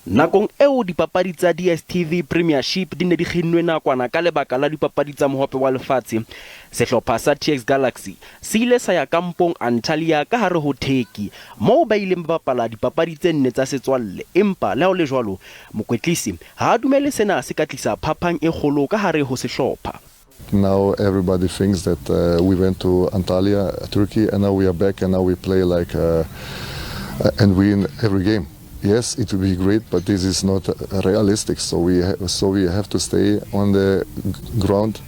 Nakong eo dipapadi tsa DStv Premiership di ne di kginnwe nakwana ka lebaka la dipapadi tsa Mohope wa Lefatshe, sehlopha sa TS Galaxy se ile sa ya kampong Antalya ka hare ho Turkey moo ba ileng ba bapala dipapadi tse nne tsa setswalle empa le ha ho le jwalo mokwetlisi ha a dumele sena se ka tlisa phaphang e kgolo ka hare ho sehlopha. Now everybody thinks that we went to Antalya, Turkey, and now we are back and now we play like and win every game. Yes, it will be great, but this is not realistic. So we have to stay on the ground.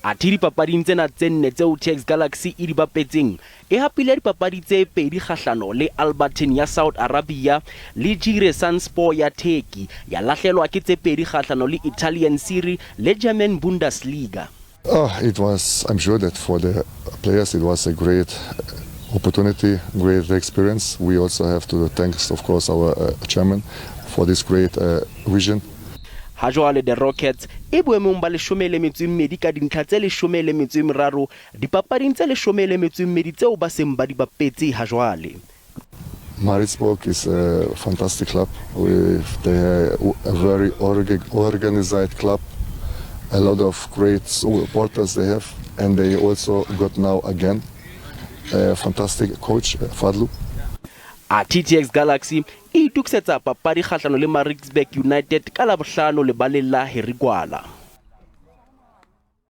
Athe dipapading tsena tse nne tseo TS Galaxy e di bapetseng, e hapile dipapadi tse pedi kgahlano le Al Batin ya Saudi Arabia le Giresunspor ya Turkey, ya lahlelwa ke tse pedi kgahlano le Italian Serie le German Bundesliga. Oh, it was. I'm sure that for the players it was a great opportunity, great experience. We also have to thank, of course, our chairman for this great vision. Ha jwale the Rockets e boemong ba 12 ka dintlha tse 13 dipapading tse 12 tseo ba seng ba di bapetse ha jwale. Maritzburg is a fantastic club. With a very organized club, a lot of great supporters they have, and they also got now again a fantastic coach, Fadlu. Athe TS Galaxy e itokisetsa papadi kgahlano le Maritzburg United ka Labohlano lebaleng la Harry Gwala.